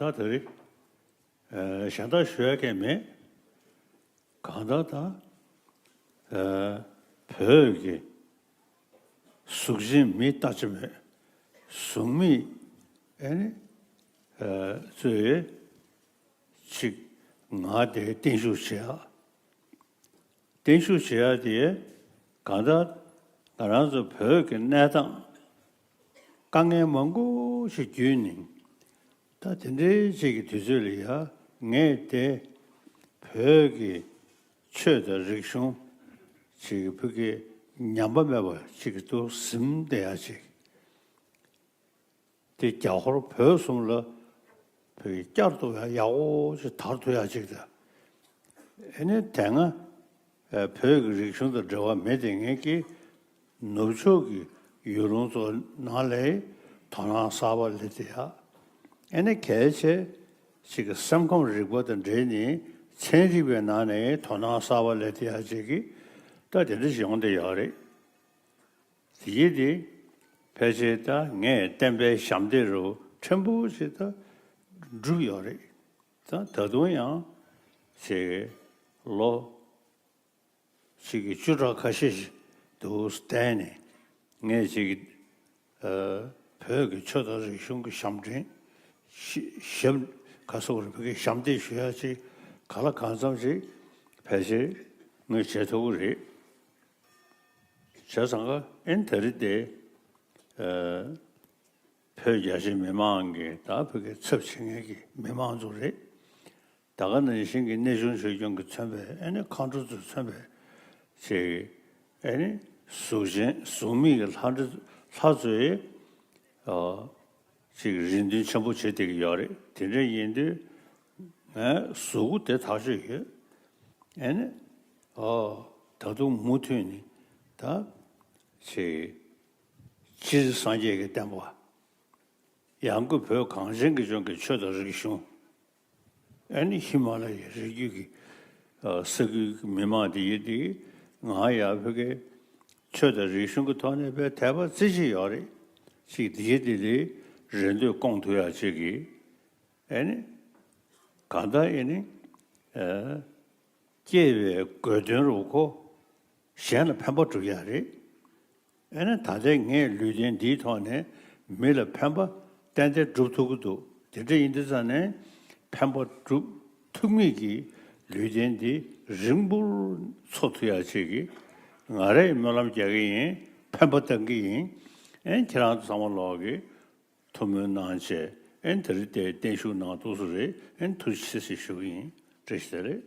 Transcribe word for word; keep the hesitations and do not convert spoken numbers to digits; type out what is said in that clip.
ད་དེ་རིང་ཨ་གཞན་དག་ཞུ་ཡ་གང་མེད། གང་ལྟར་ད་ཨ་བོད་ཀྱི་གཟུགས་ཅན་མི་ལྟ་ཅི་མོད་གཟུགས་མེད་ཨ་ནི་ཨ་ཚོས་ཅིག་ང་དེ་བརྟན་བཞུགས་བྱེད་ཡ། བརྟན་བཞུགས་བྱེད་ཡ་དེ་གང་ལྟར་ང་རང་ཚོ་བོད་ཀྱི་གནས་སྟངས་དཀའ་ངལ་མང་པོ་ཞིག་བརྒྱུད་ནས། ད་དེ་འདྲའི་ཅིག་གི་དུས་ཚོད་ལ་ཡ་ངས་དེ་བོད་ཀྱི་ཆོས་དང་རིག་གཞུང་ཅིག་གི་བོད་ཀྱི་ཉམས་པ་མེད་པ་ཅིག་གི་ཏུ་ཟིན་བསྡད་ཡ་ཅིག་དེ་རྒྱ་ཧོར་བོད་གསུམ་ལ་བོད་ཀྱི་བསྐྱར་དུ་ཡག་པོ་ཞིག་དར་ཐུབ་ཡག་ཅིག་དང་། ཨེ་ནི་དེ་སྔ་བོད་ཀྱི་རིག་གཞུང་དང་འབྲེལ་བ་མེད་དེ་ངེད་ཀྱིས་ནུབ་ཕྱོགས་ཀྱི་ཡུལ་ལུང་ཚོ་ནང་ལ་དོ་སྣང་གསར་པ་སླེབས་ཏེ་ཡག་ཨེ་ནི་གལ་ཆེ་ཞིག་གི་སེམས་ཁམས་རིག་པ་དང་འབྲེལ་ནས་ཚན་རིག་པའི་ནང་ནས་དོ་སྣང་གསར་པ་སླེབས་ཏེ་ཡག་ཅིག་གི་ད་དེ་འདྲ་ཞིག་ཡོང་བསྡད་ཡོད་རེད། དེ་ཡིན་དེ་ཕལ་ཆེར་ད་ངས་བསྟན་པའི་ཞབས་འདེགས་རུ་ཕྲན་བུ་ཞིག་ད་བསྒྲུབས་ཡོད་རེད། ད་ད་དུང་ཡང་ཞེ་ལོ་ཞིག་གི་བཅུ་ཕྲག་ཁ་ཤས་ཤིག་འདུག་བསྟན་ནས་ངས་ཞིག་གི་བོད་ཀྱི་ཆོས་དང་རིག་གཞུང་གི་ཞབས་འདྲེན་ཞབས་ག་སོགས་རེད་བོད་ཀྱི་ཞབས་འདེགས་ཞུ་ཡ་ཅིག་ག་ལ་གང་འཚམ་ཞིག་ཕལ་ཆེར་ངས་བྱེད་ཐུབ་ཀྱི་རེད། བྱས་ཙང་ཀ་ཨེན་དེ་རིང་དེ་ཨ་བོད་རྒྱ་ཆེ་མི་མང་གི་ད་བོད་ཀྱི་ཚབ་བྱེད་མཁན་གྱི་མི་མང་ཚོ་རེད། ད་ག་ནང་བཞིན་གྱི་གནས་ཆུང་ཆོས་སྐྱོང་གིས་མཚོན་པའི་ཨེ་ནི་མཁའ་འགྲོ་ཚོས་མཚོན་པའི་ཅིག་ཨེ་ནི་གཟུགས་ཅན་གཟུགས་མེད་ཀྱི་ལྷ་འདྲེ་ལྷ་ཚོས་ཨ་ཅིག་རེ་འདུན་ཆེན་པོ་བྱེད་བསྡད་ཀྱི་ཡོད་རེད། དེ་འདྲ་ཡིན་དུས་ངས་གཟུགས་པོ་དེ་ཐག་ཆོད་ཡོད། ཨེ་ནི་ཨོ་ད་དུང་མུ་མཐུད་ནས་ད་ཅིག་སྤྱིར་སངས་རྒྱས་ཀྱི་བསྟན་པ། ཡང་སྒོས་བོད་གངས་ཅན་གྱི་ལྗོངས་ཀྱི་ཆོས་དང་རིག་གཞུང་། ཨ་ནི་ཧི་མ་ལ་ཡའི་རི་རྒྱུད་ཀྱི་ཨ་ས་ཁུལ་གྱི་མི་མང་དེ་ཡིན་དེ་ང་ཡང་བོད་ཀྱི་ཆོས་དང་རིག་གཞུང་གི་ཐོག་ནས་དཔེ་དད་པ་རྩེ་གཅིག་ཡོད་རེད། ཅིག་དེ་ཡིན་དེ་ལས་རེ་འདོད་སྐོང་ཐུབ་ཡག་ཅིག་གི་ཨ་ནི་གང་ལྟར་ཨ་ནི་ཨ་སྐྱེས་པའི་དགོས་དོན་རུ་ཁོ་གཞན་ལ་ཕན་པ་སྒྲུབ་ཡག་རེད། ཨེ་ནི་ད་ལྟའི་ངས་ལུས་རྟེན་འདིའི་ཐོག་ནས་མི་ལ་ཕན་པ་ཏན་ཏན་སྒྲུབ་ཐུབ་ཀྱི་འདུག་དེ་འདྲ་ཡིན་དུས་ཙང་ནས་ཕན་པ་སྒྲུབ་ཐུབ་མཁན་གྱི་ལུས་རྟེན་འདི་རིང་པོར་འཚོ་ཐུབ་ཡག་ཅིག་གི་ང་རས་སྨོན་ལམ་རྒྱག་གི་ཡིན། ཕན་པ་བཏང་གི་ཡིན། ཨེ་ཁྱེད་རང་ཚོ་ཚང་མ་ལོག་གི་ཐུགས་སྨོན་གནང་བྱས་ཨེ་དེ་རིང་དེ་བརྟན་བཞུགས་གནང་ཐུབ་ས་རེད། ཨེ་ཐུགས་རྗེ་ཆེ་ཞེས་ཞུ་གི་ཡིན། བཀྲ་ཤིས་བདེ་ལེགས།